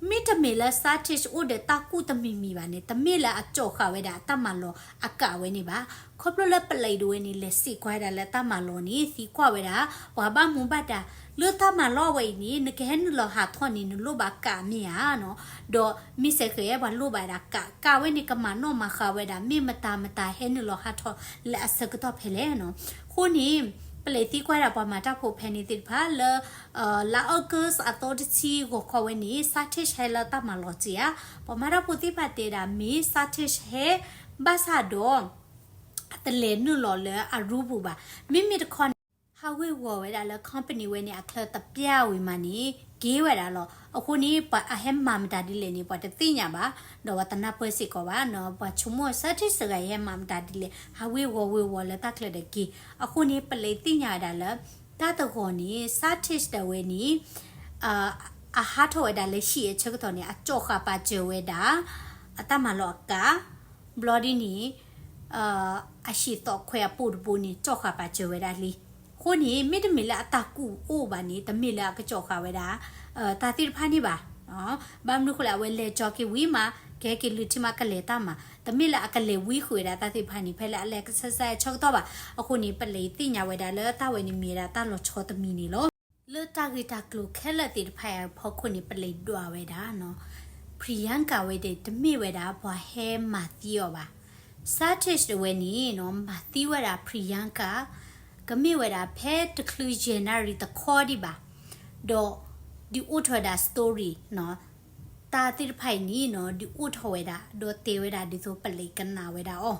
မ့တမ့ၢ်လၢ Satish အိၣ်ဒီးတၢ်ကူၣ်တမံၤမံၤဘၣ်န့ၣ် တမ့ၢ်လၢအစိာ်ဃာ်ဝဲဒၣ်အတၢ်မၤလီၢ်အကးဝဲန့ၣ်ဘၣ်. ခီဖျိလၢပလံးတဝဲန့ၣ် လဲၤစံးကွၢ်ဝဲဒၣ်လၢတၢ်မၤလီၢ်န့ၣ် သံကွၢ်ဝဲဒၣ် ပှၤဘၣ်မူဘၣ်ဒါ လၢတၢ်မၤလီၢ်ဝဲအံၤန့ၣ် နကဟဲနုာ်လီၤဟးထီၣ်န့ၣ် နလိၣ်ဘၣ်ကးမ့ၢ်ဧါနီၤ. ဒီးမ့ၢ်စဲဃဲ ပှၤလိၣ်ဘၣ်ဒၣ်ကး ကးဝဲန့ၣ် ကမၤနီၣ်မၤဃါဝဲဒၣ် မ့ၢ်မတၤမတၤဟဲနုာ်လီၤဟးထီၣ်လၢအဆၢကတီၢ်ဖဲလဲၣ်နီၤ. အဃိန့ၣ် ပလံးသံကွၢ်ဒၣ်ပှၤမၤတၢ်ဖိဖဲန့ၣ်သ့ၣ်တဖၣ်လၢ လါ August အသီတဆံဂီၤခီဝဲန့ၣ် Satish ဟဲလၢတၢ်မၤလီၢ်စ့ၢ်ဧါ. ပှၤမၤတၢ်ဖိသ့ၣ်တဖၣ်တဲဒၣ် မ့ၢ် Satish ဟဲ ဘၣ်ဆၣ်ဒီး အတလဲၤနုာ်လီၤလၢအ room ပူၤဘၣ်. မ့မ့ၢ်တခီန့ၣ် ဟးဝ့ၤဝီၤဝဲဒၣ်လၢ company ဝဲန့ၣ် အချၢတပျၢ်ဝံၤမးန့ၣ် က့ၤဝဲဒၣ်လီၤ. အဃိန့ၣ် ပှၤအဟဲမၤမတၤဒ်လဲၣ်န့ၣ် ပှၤတသ့ၣ်ညါဘၣ်, ဒီးပှၤတနၢ်ပၢၢ်စ့ၢ်ကီးဘၣ်နီၤ. ပှၤဆိကမိၣ် scientist တဂၤအံၤဟဲမၤမတၤဒ်လဲၣ်, ဟးဝ့ၤဝီၤဝ့ၤဝီၤလၢတၢ်ချၢဒီးက့ၤ. အဃိန့ၣ် ပလံးသ့ၣ်ညါဝဲဒၣ်လၢ တၢ်တဂီၤန့ၣ် scientist တဝဲန့ၣ် အဟးထီၣ်ဝဲဒၣ်လၢဟံၣ်အဆၢကတီၢ်န့ၣ် အကၠီၣ်ဃာ်ပာ်စၢၤဝဲဒၣ် အတၢ်မၤလီၤအကး, ဘျီဒ်န့ၣ် အဟံၣ်သီၣ်ခွဲးအပိၢ်တဘိန့ၣ် ကၠီၣ်ဃာ်ပာ်စၢၤဝဲဒၣ်လံ. အဃိန့ၣ် မ့တမ့ၢ်လၢအတၢ်ကူၣ်အိၣ်ဘၣ်န့ၣ် တမ့ၢ်လၢအကကၠီၣ်ဃာ်ဝဲဒၣ် တၢ်သ့ၣ်တဖၣ်န့ၣ်ဘၣ်. ဘၣ်မနုၤဃိလဲၣ် အဝဲလဲၤကၠီက့ၤဝံၤမး ကဟဲက့ၤလုၢ်ထံမးကလဲၤတၢ်မၤ, တမ့ၢ်လၢအကလဲၤဝံဃုာ်ဝဲဒၣ်တၢ်သ့ၣ်တဖၣ်န့ၣ် ဖဲလၢအလဲၤ exercise အဆၢကတီၢ်ဘၣ်. အဃိန့ၣ် ပလံးသ့ၣ်ညါဝဲဒၣ်လၢတၢ်ဝဲန့ၣ်မ့ၢ်ဝဲဒၣ်တၢ်လီၤဆီတမံၤန့ၣ်လီၤ. လၢတၢ်ဂ့ၢ်တၢ်ကျိၤခဲလၢာ်သ့ၣ်တဖၣ်အံၤအဖီခိၣ်န့ၣ် ပလံးဒွးဝဲဒၣ်နီၤ, Priyanka ဝဲဒၣ်တမ့ၢ်ဝဲဒၣ်ပှၤဟဲမၤသံအီၤဘၣ်. scientist တဝဲန့ၣ်နီၤ မၤသံဝဲဒၣ် Priyanka ကမ့ၢ်ဝဲဒၣ်ဖဲတချုးယဲၢ်နၣ်ရံၣ်တခီဒံးဘၣ်. ဒီး ဒုးအိၣ်ထီၣ်ဝဲဒၣ် story နီၤ, တၢ်သ့ၣ်တဖၣ်အံၤန့ၣ်နီၤ ဒုးအိၣ်ထီၣ်ဝဲဒၣ် ဒီးတဲဝဲဒၣ်ဒ်သိးပလံးကနၣ်ဝဲဒၣ်အီၤ.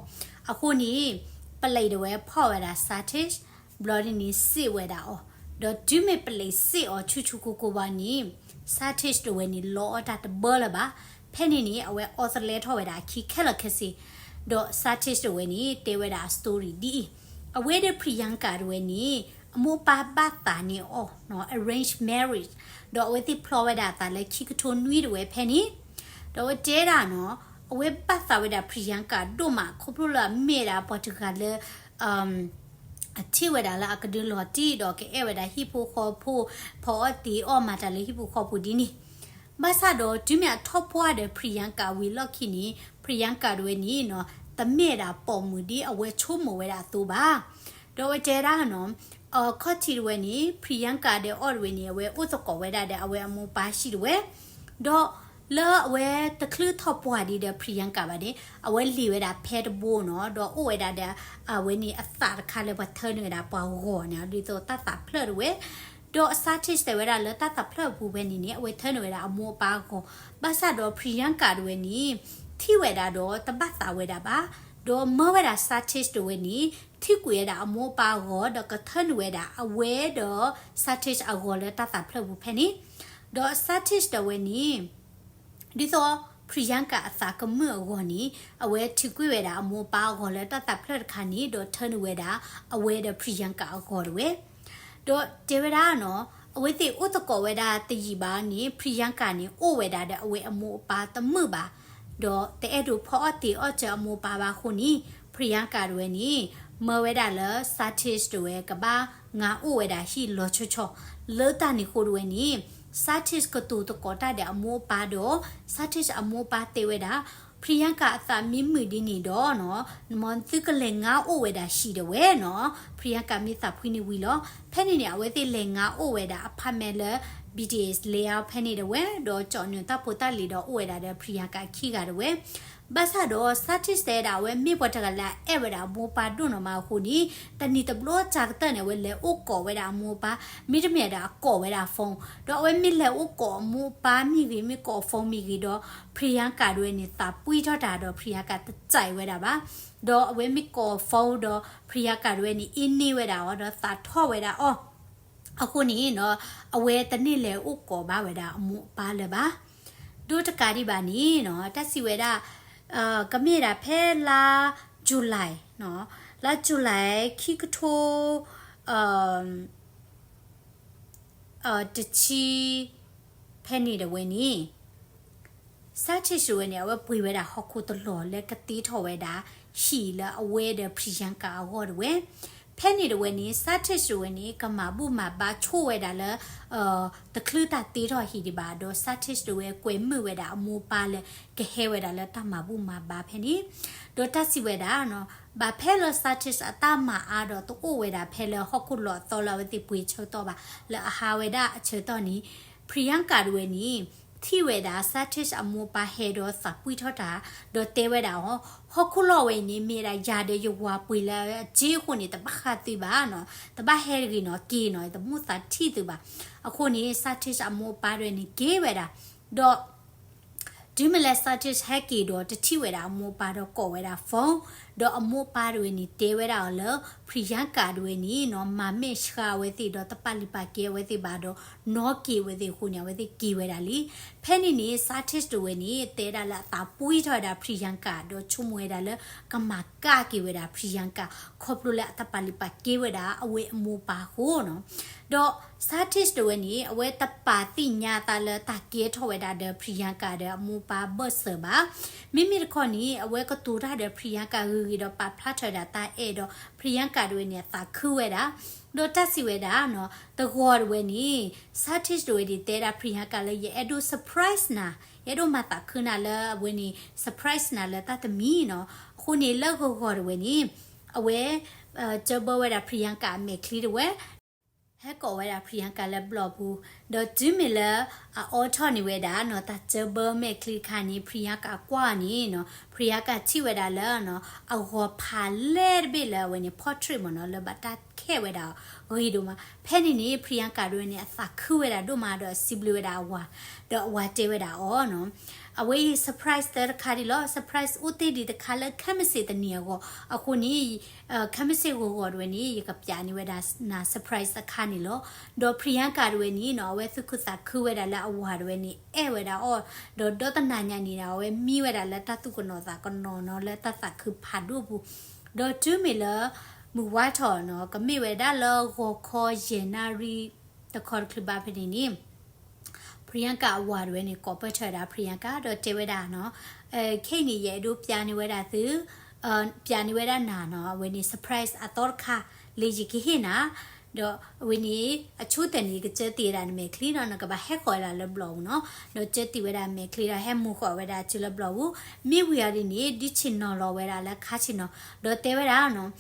အဃိန့ၣ် ပလံးတဝဲဖီၣ်ဝဲဒၣ် scientist ဘျီဒ်န့ၣ်စံးဝဲဒၣ်အီၤ, ဒီးတုၤမ့ၢ်ပလံးစံးအီၤဆူၣ်ဆူၣ်ကိၢ်ကိၢ်ဘၣ်န့ၣ် scientist တဝဲန့ၣ် လီအီၣ်တၢ်တဘၢလၢၤဘၣ်. ဖဲန့ၣ်န့ၣ် အဝဲအီသလဲထီၣ်ဝဲဒၣ်အခံခဲလၢာ်ခဲဆ့, ဒီး scientist တဝဲန့ၣ် တဲဝဲဒၣ်အ story ဒ်အံၤ, အဝဲဒီး Priyanka တဝဲန့ၣ် အမိၢ်အပၢ်ဘၣ်သးန့ၢ်အီၤနီၤ, arranged marriage, ဒီးအဝဲသ့ၣ်ဖျီဝဲဒၣ်အသးလၢခံကထိနွံတဝဲဖဲန့ၣ်, ဒီးအဝဲတဲဒၣ်နီၤ, အဝဲဘၣ်သးဝဲဒၣ် Priyanka ဒိၣ်မး ခီဖျိလၢအမ့ၢ်ဒၣ်ပှၤတဂၤလၢ အထံၣ်ဝဲဒၣ်လၢအကဒုလီၤတံၢ်ဒီးကအဲၣ်ဝဲဒၣ်ဟံၣ်ဖိဃီဖိ, ဖီအီၣ်တ့ၤအီၣ်မၤတၢ်လၢဟံၣ်ဖိဃီဖိဒ်န့ၣ်, ဘၣ်ဆၣ်ဒီးတုၤမ့ၢ်အထီၣ်ပှၢ်ဒီး Priyanka ဝံၤလီၢ်ခံန့ၣ် Priyanka တဝဲန့ၣ်နီၤ တမ့ၢ်ဒၣ်ပိာ်မုၣ်ဒ်အဝဲဆိကမိၣ်ဝဲဒၣ်အသိးဘၣ်. ဒီးအဝဲတဲဒၣ်နီၤ, အခီၣ်ထံးတဝဲန့ၣ် Priyanka ဒီးအီၤတဝဲန့ၣ် အဝဲအိၣ်သကိးဝဲဒၣ်ဒီးအဝဲအမိၢ်အပၢ်ဟံၣ်တဝဲ, ဒီးလၢအဝဲတချုးထီၣ်ပှၢ်ဒံးဒီး Priyanka ဘၣ်န့ၣ် အဝဲလ့ၤဝဲဒၣ်ဖဲတဘိနီၤ, ဒီးအိၣ်ဝဲဒၣ်ဒီး အဝဲန့ၣ်အသးတခါလၢပှၤထၢနုာ်ဝဲဒၣ်ပှၤဂီၤန့ၣ် ဒ်သိးတၢ်သးဖျၢၣ်တဝဲ, ဒီး scientist တဲဝဲဒၣ်လၢတၢ်သးဖျၢၣ်အပူၤဖဲန့ၣ်န့ၣ် အဝဲထၢနုာ်ဝဲဒၣ်အမိၢ်အပၢ်အဂီၤ, ဘၣ်ဆၣ်ဒီး Priyanka တဝဲန့ၣ် ထံၣ်ဝဲဒၣ်ဒီးတဘၣ်သးဝဲဒၣ်ဘၣ်, ဒီးမၢဝဲဒၣ် scientist တဝဲန့ၣ် ထံၣ်ကွံာ်ဝဲဒၣ်အမိၢ်အပၢ်အဂီၤ ဒီးကထၢနုာ်ဝဲဒၣ်အဝဲဒီး scientist အဂီၤလၢတၢ်သးဖျၢၣ်ပူၤဖဲန့ၣ်, ဒီး scientist တဝဲန့ၣ် ဒ်သိး Priyanka အသးကမုာ်အဂီၢ်န့ၣ် အဝဲထံၣ်ကွံာ်ဝဲဒၣ်အမိၢ်အပၢ်အဂီၤလၢတၢ်သးဖျၢၣ်တခါန့ၣ် ဒီးထၢနုာ်ဝဲဒၣ် အဝဲဒီး Priyanka အဂီၤတဝဲ, ဒီးတဲဝဲဒၣ်နီၤ, အဝဲသ့ၣ်အိၣ်သကိးဝဲဒၣ်တယံာ်ဘၣ်န့ၣ် Priyanka န့ၣ် အိၣ်ဝဲဒၣ်ဒီးအဝဲအမိၢ်အပၢ်တမုာ်ဘၣ်, ဒီးတအဲၣ်ဒိးဖီအီၣ်တ့ၤအီၣ်စၢၤအမိၢ်အပၢ်ဘၣ်အဃိန့ၣ် Priyanka တဝဲန့ၣ် မၢဝဲဒၣ်လၢ scientist တဝဲ ကဘၣ်ငါအိၣ်ဝဲဒၣ်ဟံၣ်လီၤဆီဆီ, လၢတၢ်န့ၣ်အဃိတဝဲန့ၣ် scientist ကတိၤသကိးတၢ်ဒီးအမိၢ်အပၢ်ဒီး scientist အမိၢ်အပၢ်တဲဝဲဒၣ် Priyanka အသးမ့ၢ်မုာ်ဒ်န့ၣ်ဒီးနီၤ, မ်သုကလဲၤငါအိၣ်ဝဲဒၣ်ဟံၣ်တဝဲနီၤ, Priyanka မ့ၢ်သးဖှံန့ၢ်ဝံၤလီၤ. ဖဲန့ၣ်န့ၣ် အဝဲသ့ၣ်လဲၤငါအိၣ်ဝဲဒၣ် apartment လၢ BTS layout ဖဲန့ၣ်တဝဲ, ဒီးကၠီၣ်နုာ်တၢ်ဖိတၢ်လံၤဒီးအိၣ်ဝဲဒၣ်ဒီး Priyanka ခံဂၤတဝဲ ဘၣ်ဆၣ်ဒီး scientist တဲဒၣ် အဝဲမ့ၢ်ပှၤတဂၤလၢအအဲၣ်ဝဲဒၣ်အမိၢ်အပၢ်ဒိၣ်နီၢ်မးအဃိန့ၣ် တနံၤတဘျီကၢ်ကတၢၢ်န့ၣ် အဝဲလဲၤအိၣ်ကိးဝဲဒၣ်အမိၢ်အပၢ်, မ့တမ့ၢ်ဒီးအကိးဝဲဒၣ် phone, ဒီးအဝဲမ့ၢ်လဲၤအိၣ်ကိးအမိၢ်အပၢ်မ့ၢ်ဂ့ၤ မ့ၢ်ကိး phone မ့ၢ်ဂ့ၤဒီး Priyanka တဝဲန့ၣ် သးပှံၢ်ထီၣ်တၢ်ဒီး Priyanka တစဲးဝဲဒၣ်ဘၣ်, ဒီးအဝဲမ့ၢ်ကိး phone ဒီး Priyanka တဝဲန့ၣ် အ့န့ၢ်ဝဲဒၣ်အီၤ ဒီးသးထီၣ်ဝဲဒၣ်အီၤ အဃိန့ၣ်နီၤ အဝဲတန့ၢ်လဲၤအိၣ်ကိးဘၣ်ဝဲဒၣ်အမိၢ်အပၢ်လၢၤဘၣ်. ဒိတကးဒံးဘၣ်န့ၣ်နီၤ တၢ်စံးဝဲဒၣ် ကမ့ၢ်ဒၣ်ဖဲလါ July နီၤ, လါ July ခံကထိ တဆံ ဖဲန့ၣ်တဝဲန့ၣ် scientist တဝဲန့ၣ် အဝဲပှ့ၤဝဲဒၣ်ဟီၣ်ခိၣ်တလီၢ်လၢကတ့ထီၣ်ဝဲဒၣ်ဟံၣ်လၢအဝဲဒီး Priyanka အဂီၢ်တဝဲ. ဖဲန့ၣ်တဝဲန့ၣ် scientist တဝဲန့ၣ် ကမၤဘူၣ်မၤဘါဆိၣ်ဝဲဒၣ်လၢ တချုးတၢ်တ့ထီၣ်ဟံၣ်ဒံးဘၣ်ဒီး scientist တဝဲကွဲမုာ်ဝဲဒၣ်အမိၢ်အပၢ်လၢကဟဲဝဲဒၣ်လၢတၢ်မၤဘူၣ်မၤဘါဖဲန့ၣ်, ဒီးတၢ်စံးဝဲဒၣ် ဘၣ်ဖဲလၢ scientist အတၢ်မၤအါဒီးတအိၣ်ဝဲဒၣ်ဖဲလၢဟီၣ်ခိၣ်လီၢ်အသီလၢအဝဲသ့ၣ်ပှ့ၤဆၢကတီၢ်ဘၣ် လၢအဟးဝဲဒၣ်အဆၢကတီၢ်န့ၣ် Priyanka တဝဲန့ၣ် ထံၣ်ဝဲဒၣ် scientist အမိၢ်အပၢ်ဟဲဒီးသးပှံၢ်ထီၣ်တၢ် ဒီးတဲဝဲဒၣ်အီၤ ဟီၣ်ခိၣ်လီၢ်ဝဲအံၤန့ၣ် မ့ၢ်ဒၣ်ယၤဒီးယဝၤပှ့ၤလၢအစ့အဃိန့ၣ် တဘၣ်ဃးသုဘၣ်နီၤ, တဘၣ်ဟဲတဂ့ၤနီၤ က့ၤနီၤ တမိၣ်သးထံၣ်သုဘၣ်. အဃိန့ၣ် scientist အမိၢ်အပၢ်တဝဲန့ၣ်က့ၤဝဲဒၣ် ဒီး တုၤမ့ၢ်လၢ scientist ဟဲက့ၤဒီးတထံၣ်ဝဲဒၣ်အမိၢ်အပၢ်ဒီးကိးဝဲဒၣ် phone ဒီးအမိၢ်အပၢ်တဝဲန့ၣ် တဲဝဲဒၣ်အီၤလၢ Priyanka တဝဲန့ၣ်နီၤ မၤမဲာ်ဆှးအဝဲသ့ၣ်ဒီးတပာ်လုၢ်ပာ်ကဲအဝဲသ့ၣ်ဘၣ်ဒီး နီၣ်က့ၤအဝဲသ့ၣ်အဃိန့ၣ် အဝဲသ့ၣ်က့ၤဝဲဒၣ်လံ. ဖဲန့ၣ်န့ၣ် Satish တဝဲန့ၣ် တဲဒၣ်လၢအသးပှံၢ်ထီၣ်ဝဲဒၣ် Priyanka ဒီးဆိကမိၣ်ဝဲဒၣ်လၢ ကမၤကၣ်က့ၤဝဲဒၣ် Priyanka ခီဖျိလၢအတပာ်လုၢ်ပာ်ကဲဝဲဒၣ် အဝဲအမိၢ်အပၢ်အဃိနီၤ. ဒီး Satish တဝဲန့ၣ် အဝဲတပာ်သ့ၣ်ညါအသးလၢတၢ်ကဲထီၣ်ဝဲဒၣ်ဒီး Priyanka ဒီးအမိၢ်အပၢ်ဘၢၣ်စၢၤဘၣ်. မ့မ့ၢ်တခီန့ၣ် အဝဲကတိၤတၢ်ဒီး Priyanka ဂ့ၤဂ့ၤဒီးပာ်ဖျါထီၣ်ဝဲဒၣ်တၢ်အဲၣ်ဒီး Priyanka တဝဲန့ၣ် အသးခုဝဲဒၣ်. ဒီးတၢ်စံးဝဲဒၣ်နီၤ တဂီၤတဝဲန့ၣ် Satish တဝဲန့ၣ် တဲဒၣ် Priyanka လၢ ယအဲၣ်ဒိး surprise နၤ, ယအဲၣ်ဒိးမၤသးခုနၤလၢအဝဲန့ၣ် surprise နၤလၢတၢ်တမံၤနီၤ. အဃိန့ၣ် လၢဂီၤဂီၤတဝဲန့ၣ် အဝဲ ကၢဘၢဝဲဒၣ် Priyanka အမဲာ်ချံတဝဲ ဟဲကိးဝဲဒၣ် Priyanka လၢဘျီၣ်ပူၤ, ဒီးတုၤမ့ၢ်လၢ အအိးထီၣ်န့ၢ်ဝဲဒၣ်နီၤ တၢ်ကၢဘၢမဲာ်ချံတခါန့ၣ် Priyanka ကွၢ်အီၤန့ၣ်နီၤ Priyanka ထံၣ်ဝဲဒၣ်လၢနီၤ အဂီၤဖးလဲၢ်တဘ့ၣ်လၢအဝဲန့ၣ် portrait မ့ၢ်နီၤ လၢဘၣ်တၢ်ခဲၣ်ဝဲဒၣ်အီၤဂ့ၤဒိၣ်မး. ဖဲန့ၣ်န့ၣ် Priyanka တဝဲန့ၣ် အသးခုဝဲဒၣ်ဒိၣ်မးဒီးစံးဘျုးဝဲဒၣ်အဝၤ, ဒီးအဝၤတဲဝဲဒၣ်အီၤနီၤ အဝဲအံၤ surprise သၢတခါဒ်လီၤ. surprise အိၣ်တ့ၢ်ဒံးတခါလၢခဲမုၢ်ဆ့ၣ်တနံၤအဂီၢ်, အဃိန့ၣ် ခဲမုၢ်ဆ့ၣ်ဂီၤဂီၤတဝဲန့ၣ် ယကပျးန့ၢ်ဝဲဒၣ်နၤ surprise တခါန့ၣ်လီၤ. ဒီး Priyanka တဝဲန့ၣ်နီၤ အဝဲသူၣ်ခုသးခုဝဲဒၣ်လၢအဝၤတဝဲန့ၣ် အဲၣ်ဝဲဒၣ်အီၤ, ဒီးဒီတနၤညါန့ၣ်ဒီး အဝဲမံဝဲဒၣ်လၢတၢ်သူၣ်ကနိးသးကနိးနီၤ လၢတၢ်သးခုဖးဒိၣ်ပူၤ, ဒီးတုၤမ့ၢ်လၢ မုၢ်ဝါထီၣ်နီၤ ကမ့ၢ်ဝဲဒၣ်လၢဂီၤခီယဲၢ်နၣ်ရံၣ် တခီတချုးဘၣ်ဖဲန့ၣ်န့ၣ် Priyanka အဝၤတဝဲန့ၣ် ကိးပၢၢ်ထီၣ်ဝဲဒၣ် Priyanka ဒီးတဲဝဲဒၣ်နီၤ ခဲအံၤန့ၣ် ယအဲၣ်ဒိးပျးန့ၢ်ဝဲဒၣ်သု ပျးန့ၢ်ဝဲဒၣ်နၤနီၤ အဝဲန့ၣ် surprise အသီတခါ လၢယကဟ့ၣ်နၤ, ဒီးအဝဲန့ၣ် အဆိကတၢၢ်န့ၣ် ယကစၢတံၢ်ဝဲဒၣ်နမဲာ်ချံနီၤ နကဘၣ်ဟဲဃီၤဝဲဒၣ်လၢဘျီၣ်ပူၤနီၤ, ဒီးစၢတံၢ်ဝဲဒၣ်မဲာ်ချံဒီးဟဲမူဃီၤဝဲဒၣ်အစုလၢဘျီၣ်ပူၤ, မ့ၢ်ဝံၤအီၤဒ်န့ၣ် ဒုးဆ့ၣ်နီၤလီၤဝဲဒၣ်လၢခါဆ့ၣ်နီၤ, ဒီးတဲဝဲဒၣ်နီၤ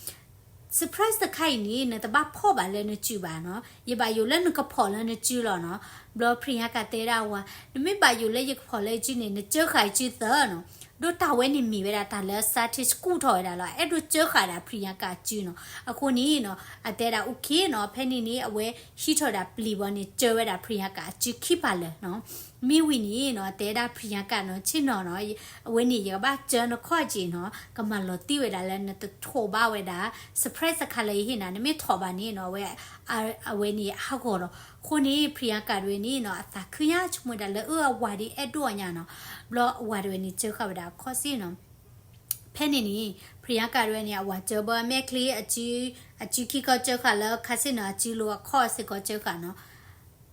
surprise တခါအံၤန့ၣ် နတဘၣ်ဖီၣ်ဘၣ်လၢနစုဘၣ်နီၤ, ယဘၣ်ယိၣ်လၢနကဖီၣ်လၢနစုလီၤနီၤ. ဘျီ Priyanka တဲဒၣ်ဝၤ နမ့ၢ်ဘၣ်ယိၣ်လၢယကဖီၣ်လၢယစုန့ၣ် နစၢဃာ်ယစုသၢနီၤ. ဒီးတၢ်ဝဲန့ၣ်မ့ၢ်ဝဲဒၣ်တၢ်လၢ Satish ကူၣ်ထီၣ်ဝဲဒၣ်လီၤ, အဲၣ်ဒိးစၢဃာ်ဒၣ် Priyanka စုနီၤ. အဃိန့ၣ်နီၤ အတဲဒၣ် okay နီၤ, ဖဲန့ၣ်န့ၣ် အဝဲဟံးထီၣ်ဝဲဒၣ်ပျံၤဘီန့ၣ် စၢဝဲဒၣ် Priyanka အစုခံပာ်လၢာ်နီၤ. မ့ၢ်ဝံၤန့ၣ်နီၤ တဲဒၣ် Priyanka နီၤ ဆ့ၣ်နီၤနီၤ အဝဲန့ၣ် ယကဘၣ်စၢနခီၣ်က့ၤနီၤ ကမၤလီၤတံၢ်ဝဲဒၣ်လၢနတထိးဘၣ်ဝဲဒၣ် surprise တခါလၢယဟ့ၣ်နၤ, နမ့ၢ်ထိးဘၣ်န့ၣ်နီၤ အဝဲ အဝဲန့ၣ်ဟးဂီၤလီၤ. အဃိန့ၣ် Priyanka တဝဲန့ၣ်နီၤ အသးခုညါဆိကမိၣ်ဒၣ်လၢ အဝၤဒ်အဲၣ်ဒိးအီၤညါနီၤ. ဘျီအဝၤတဝဲန့ၣ် စၢဃာ်ဝဲဒၣ်အခီၣ်စ့ၢ်နီၤ. ဖဲန့ၣ်န့ၣ် Priyanka တဝဲန့ၣ် အဝၤစၢဘၢအမဲာ်ချံ အစုခံခီစၢဃာ်လၢခါဆ့ၣ်နီၤ အစုလိၤအခီၣ်စ့ၢ်ကီးစၢဃာ်နီၤ.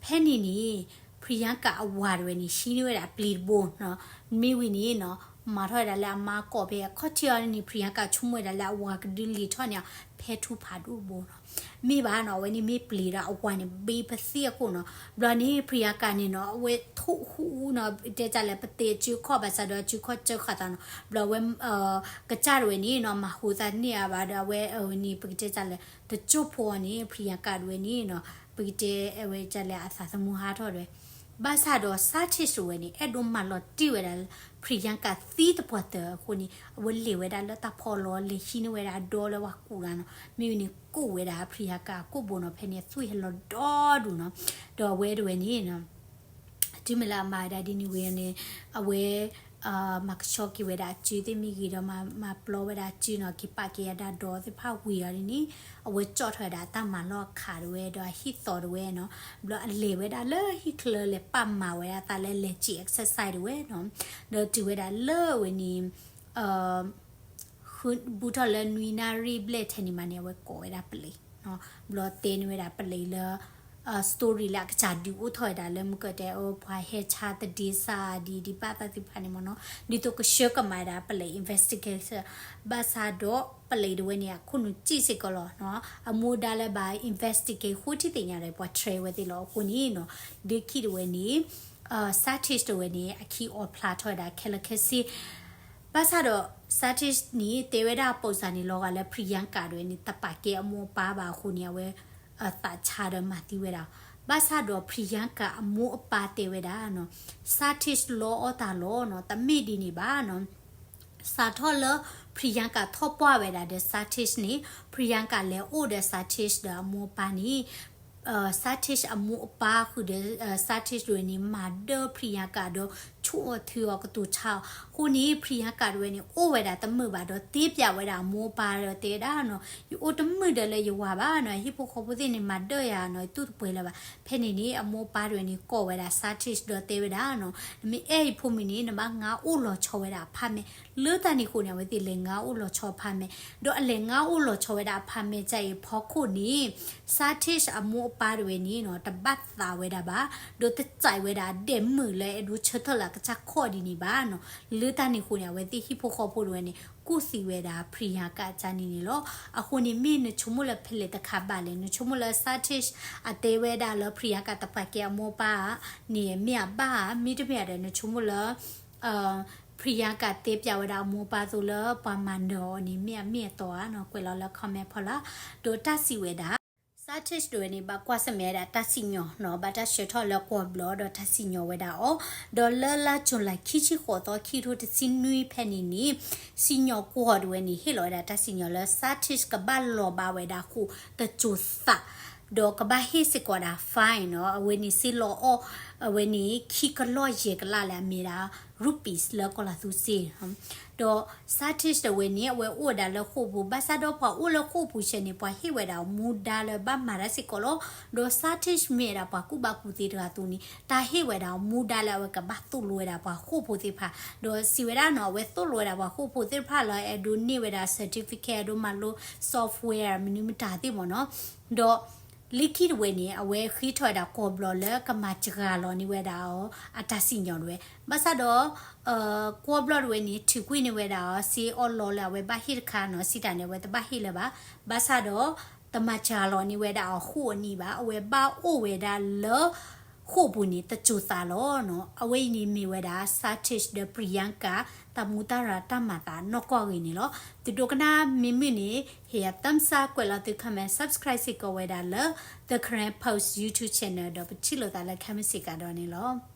ဖဲန့ၣ်န့ၣ် Priyanka အဝၤတဝဲန့ၣ် ဟံးန့ၢ်ဝဲဒၣ်ပျံၤတဘိနီၤ. မ့ၢ်ဝံၤန့ၣ်နီၤ မၤထီၣ်ဝဲဒၣ်လၢအမါကိးဖဲအခီၣ်ထံးအီၤန့ၣ် Priyanka ဆိကမိၣ်ဝဲဒၣ်လၢအဝၤကဒုးလံၤထီၣ်န့ၣ် ဖဲထူဖးဒိၣ်တဘိနီၤ. မ့ၢ်ဘၣ်နီၤ အဝဲန့ၣ်မ့ၢ်ပျံၤဒီးအဝၤန့ၣ် ဘ့ပသံၣ်အခိၣ်နီၤ. ဘျီန့ၣ် Priyanka န့ၣ်နီၤ အဝဲထိၣ်ဟူးနီၤ တဲတၢ်လၢပတဲအစုခီၣ်ဘၣ်ဆၣ်ဒီးအစုခီၣ်စၢဃာ်သးနီၤ. ဘျီအဝဲ ကစၢ်တဝဲန့ၣ်နီၤ မၤဟူးသးန့ၢ်အါဘၣ်ဒီး အဝဲအဝဲန့ၣ် ပကတဲတၢ်လၢ တစိၢ်ဖိအီၤန့ၣ် Priyanka တဝဲန့ၣ်နီၤ ပကတဲအဝဲဒ်လဲၣ် အသးသမူဟးထီၣ်တဝဲ. ဘၣ်ဆၣ်ဒီး Satish တဝဲန့ၣ် အဲၣ်ဒိးမၤလီၤတံၢ်ဝဲဒၣ်လၢ Priyanka သံတပှၢ်တၢၢ်အဃိန့ၣ် အဝဲလဲၤဝဲဒၣ်လၢတၢ်ဖီလီၤ လဲၤဟံးန့ၢ်ဝဲဒၣ်ဒီလၢပှၤကူးတၢ်နီၤ. မ့ၢ်ဝံၤန့ၣ် ကိးဝဲဒၣ် Priyanka ကိၣ်ဘိနီၤ. ဖဲန့ၣ် သွံၣ်ဟဲလီၤဒီဒူၣ်နီၤ. ဒီးအဝဲတဝဲန့ၣ်နီၤ တုၤမ့ၢ်လၢအမၤဝဲဒၣ်ဒ်န့ၣ်ဝံၤန့ၣ် အဝဲ မၤကဆှီက့ၤဝဲဒၣ်အစုသ့ၣ်မ့ၢ်ဂ့ၤဒီး မၤပျီဝဲဒၣ်အစုနီၤ က့ၤပာ်က့ၤအဒၣ်ဒီသ့ၣ်တဖၣ်ဝံၤအီၤဒ်န့ၣ် အဝဲကၠီၣ်ထီၣ်ဝဲဒၣ်တၢ်မၤလီၢ်အခးတဝဲ ဒီးအဟံၣ်သီတဝဲနီၤ. ဘျီအလဲၤဝဲဒၣ်လၢဟံၣ်ချၢလဲၤပာ်မၤဝဲဒၣ်အသးလၢလဲၤစံၣ် exercise တဝဲနီၤ. ဒီးတုၤဝဲဒၣ်လၢအဝဲန့ၣ် ဃုဘူးထီၣ်လၢနွံနၣ်ရံၣ်ဘျဲၣ်ထဲန့ၣ်မးန့ၣ် အဝဲကိးဝဲဒၣ်ပလံးနီၤ. ဘျီတဲန့ၢ်ဝဲဒၣ်ပလံးလၢ story လၢအကစၢ်ဒုးအိၣ်ထီၣ်ဝဲဒၣ်လၢမုၢ်ကၢၢ်တဲ ပှၤဟဲဆါတဒ့စၢ်ဒ်ဒ်ဘၣ်သၣ်သ့ၣ်တဖၣ်န့ၣ်မ့ၢ်နီၤ. ဒ်သိးကဆှၢကမၤဒၣ်ပလံး investigator ဘၣ်ဆၣ်ဒီးပလံးတဝဲန့ၣ် အခိၣ်နူာ်စံၣ်စ့ၢ်ကီးလီၤနီၤ. အမူဒါလၢဘၣ် investigate ဃိထံသ့ၣ်ညါဒီး ပှၤ train ဝဲသ့ၣ်လီၤ. အဃိန့ၣ်နီၤ ဒုးခံတဝဲန့ၣ် Satish တဝဲန့ၣ် အခံအီၣ်ဖျါထီၣ်ဝဲဒၣ်ခဲလၢာ်ခဲဆ့ ဘၣ်ဆၣ်ဒီး Satish န့ၣ် တဲဝဲဒၣ်ပိာ်စၢ်န့ၣ် လီၤဂာ်လၢ Priyanka တဝဲန့ၣ် တပာ်ကဲအမိၢ်အပၢ်ဘၣ်အဃိန့ၣ် အဝဲ သးဆါဒီးမၤသံဝဲဒၣ်. ဘၣ်ဆၣ်ဒီး Priyanka အမိၢ်အပၢ်တဲဝဲဒၣ်နီၤ Satish လီအီၣ်တၢ်လီၤနီၤ တမ့ၢ်ဒ်န့ၣ်ဘၣ်နီၤ. စးထီၣ်လၢ Priyanka ထီၣ်ပှၢ်ဝဲဒၣ်ဒီး Satish န့ၣ် Priyanka လဲၤအိၣ်ဒီး Satish ဒီးအမိၢ်အပၢ်န့ၣ် Satish အမိၢ်အပၢ်ဃုာ်ဒီး Satish တဝဲန့ၣ် မၤဒၢ Priyanka ဒီးဆိ အိၣ်အီၤထုးအီၤကတိၤဆါအီၤ. အဃိန့ၣ် Priyanka တဝဲန့ၣ် အိၣ်ဝဲဒၣ်တမုာ်ဘၣ်ဒီး တဲပျးဝဲဒၣ်အမိၢ်အပၢ်ဒီးတဲဒၣ်နီၤ, ယအိၣ်တမုာ်ဒီးလၢယဝၤဘၣ်နီၤ, ဟံၣ်ဖိဃီဖိသ့ၣ်န့ၣ် မၤဒၢၣ်ယၤနီၤ, ယတူၢ်တပှဲၤလၢၤဘၣ်. ဖဲန့ၣ်န့ၣ် အမိၢ်အပၢ်တဝဲန့ၣ် ကိးဝဲဒၣ် Satish ဒီးတဲဝဲဒၣ်နီၤ, နမ့ၢ်အဲၣ်ယဖိမုၣ်န့ၣ် နဘၣ်ငါအိၣ်လီၤဆီဝဲဒၣ် apartment. လၢတၢ်န့ၣ်အဃိန့ၣ် အဝဲသ့ၣ်လဲၤငါအိၣ်လီၤဆီ apartment, ဒီးအလဲၤငါအိၣ်လီၤဆီဝဲဒၣ် apartment ကၢ်အံၤအဖီခိၣ်န့ၣ် Satish အမိၢ်အပၢ်တဝဲန့ၣ်နီၤ တဘၣ်သးဝဲဒၣ်ဘၣ်, ဒီးတစံးဝဲဒၣ်အဒဲးမုာ်လၢအဲၣ်ဒိးဆၢထၢၣ်လၢအကစၢ်ခီၣ်ဒ်န့ၣ်ဘၣ်နီၤ. လၢတၢ်န့ၣ်အဃိန့ၣ် အဝဲသ့ၣ်ဟံၣ်ဖိဃီဖိတဝဲန့ၣ် ကူၣ်သံဝဲဒၣ် Priyanka အကၢ်န့ၣ်န့ၣ်လီၤ. အဃိန့ၣ် မ့ၢ်နဆိကမိၣ်လၢဖဲလဲၣ်တခါဘၣ်လဲၣ်, နဆိကမိၣ်လၢ Satish အတဲဝဲဒၣ်လၢ Priyanka တပာ်ကဲအမိၢ်အပၢ်န့ၣ် မ့ၢ်အဘၣ်ဧါ, မ့တမ့ၢ်ဧါဒီး နဆိကမိၣ်လၢ Priyanka တဲပျးဝဲဒၣ်အမိၢ်အပၢ်အသိးလၢပှၤမၤနၢၤအီၤန့ၣ် မ့ၢ်အမ့ၢ်အတီဧါနီၤ, ကွဲးလီၤလၢ comment ဖီလာ်. ဒီးတၢ်စံးဝဲဒၣ် Satish တဝဲန့ၣ် ဘၣ်ကွၢ်ဆၢၣ်မဲာ်ဝဲဒၣ်တၢ်စံၣ်ညီၣ်နီၤ, ဘၣ်တၢ်ဆှၢထီၣ်လၢကီၢ်ဘျီဒီးတၢ်စံၣ်ညီၣ်ဝဲဒၣ်အီၤ, ဒီးလၢလါကၠူၤလံခံဆံဃိးသီ ခံကထိတဆံနွံဖဲန့ၣ်န့ၣ် စံၣ်ညီၣ်ကွီၢ်တဝဲန့ၣ် ဟ့ၣ်လီၤဝဲဒၣ်တၢ်စံၣ်ညီၣ်လၢ Satish ကဘၣ်လီၤဘၣ်ဝဲဒၣ်ဃိာ်တစိၤသး ဒီးကဘၣ်ဟ့ၣ်စ့ၢ်ကီးဒၣ် fine နီၤ, အဝဲန့ၣ်စ့လီၤအီၣ် အဝဲန့ၣ် ခံကလီၢ်ယဲၢ်ကလးလၢအမ့ၢ်ဒၣ် rupees လၢကီၢ်လၤသူစ့ ဒီး Satish တဝဲန့ၣ် အဝဲအိၣ်ဝဲဒၣ်လၢဃိာ်ပူၤ, ဘၣ်ဆၣ်ဒီးပှၤအိၣ်လၢဃိာ်ပူၤဆဲးန့ၣ် ပှၤဟ့ၣ်ဝဲဒၣ်အီၤမူဒါလၢဘၣ်မၤတၢ်စ့ၢ်ကီးလီၤ. ဒီး Satish မ့ၢ်ဝဲဒၣ်ပှၤကူၣ်ဘၣ်ကူၣ်သ့တဂၤအသိးန့ၣ် တၢ်ဟ့ၣ်ဝဲဒၣ်အီၤမူဒါလၢအဝဲကဘၣ်သိၣ်လိဝဲဒၣ်ပှၤဃိာ်ဖိသ့ၣ်တဖၣ်, ဒီးစံးဝဲဒၣ်နီၤ အဝဲသိၣ်လိဝဲဒၣ်ပှၤဃိာ်ဖိသ့ၣ်တဖၣ်လၢ အဲၣ်ဒိးန့ၢ်ဝဲဒၣ် certificate အဲၣ်ဒိးမၤလိ software မနုၤမတၤသ့ၣ်မ့ၢ်နီၤ, ဒီး လၢခံတဝဲန့ၣ် အဝဲဃ့ထီၣ်ဝဲဒၣ်ကီၢ်ဘျီလၢကမၤစှၤလီၤန့ၢ်ဝဲဒၣ်အီၤ အတၢ်စံၣ်ညီၣ်တဝဲ, ဘၣ်ဆၣ်ဒီး ကီၢ်ဘျီတဝဲန့ၣ် ထုးကွံာ်န့ၢ်ဝဲဒၣ်အီၤ စ့အီၣ်လီလၢအဝဲဘၣ်ဟ့ၣ်တခါနီၤ, စံးတၢ်န့ၣ် အဝဲတဘၣ်ဟ့ၣ်လၢၤဘၣ်, ဘၣ်ဆၣ်ဒီး တမၤစှၤလီၤန့ၢ်ဝဲဒၣ်အီၤဃိာ်အနံၣ်ဘၣ်, အဝဲဘၣ်အိၣ်ဝဲဒၣ်လၢ ဃိာ်ပူၤန့ၣ် တစိၤသးလီၤနီၤ. အဝဲအံၤန့ၣ်မ့ၢ်ဝဲဒၣ် Satish ဒီး Priyanka တၢ်မူတၢ်ရၤတၢ်မၤသးနီၢ်ကီၢ်ဂ့ၤန့ၣ်လီၤ. သုဒိကနၣ်မ့ၢ်မုာ်န့ၣ် ဟ့ၣ်ယၤ thumbs up ကွဲးလီၤသု comment, subscribe စ့ၢ်ကီးဝဲဒၣ်လၢ The Karen Post YouTube channel ဒီးပထံၣ်လိာ်သးလၢ comment စ့ၢ်ကီးဒီးန့ၣ်လီၤ.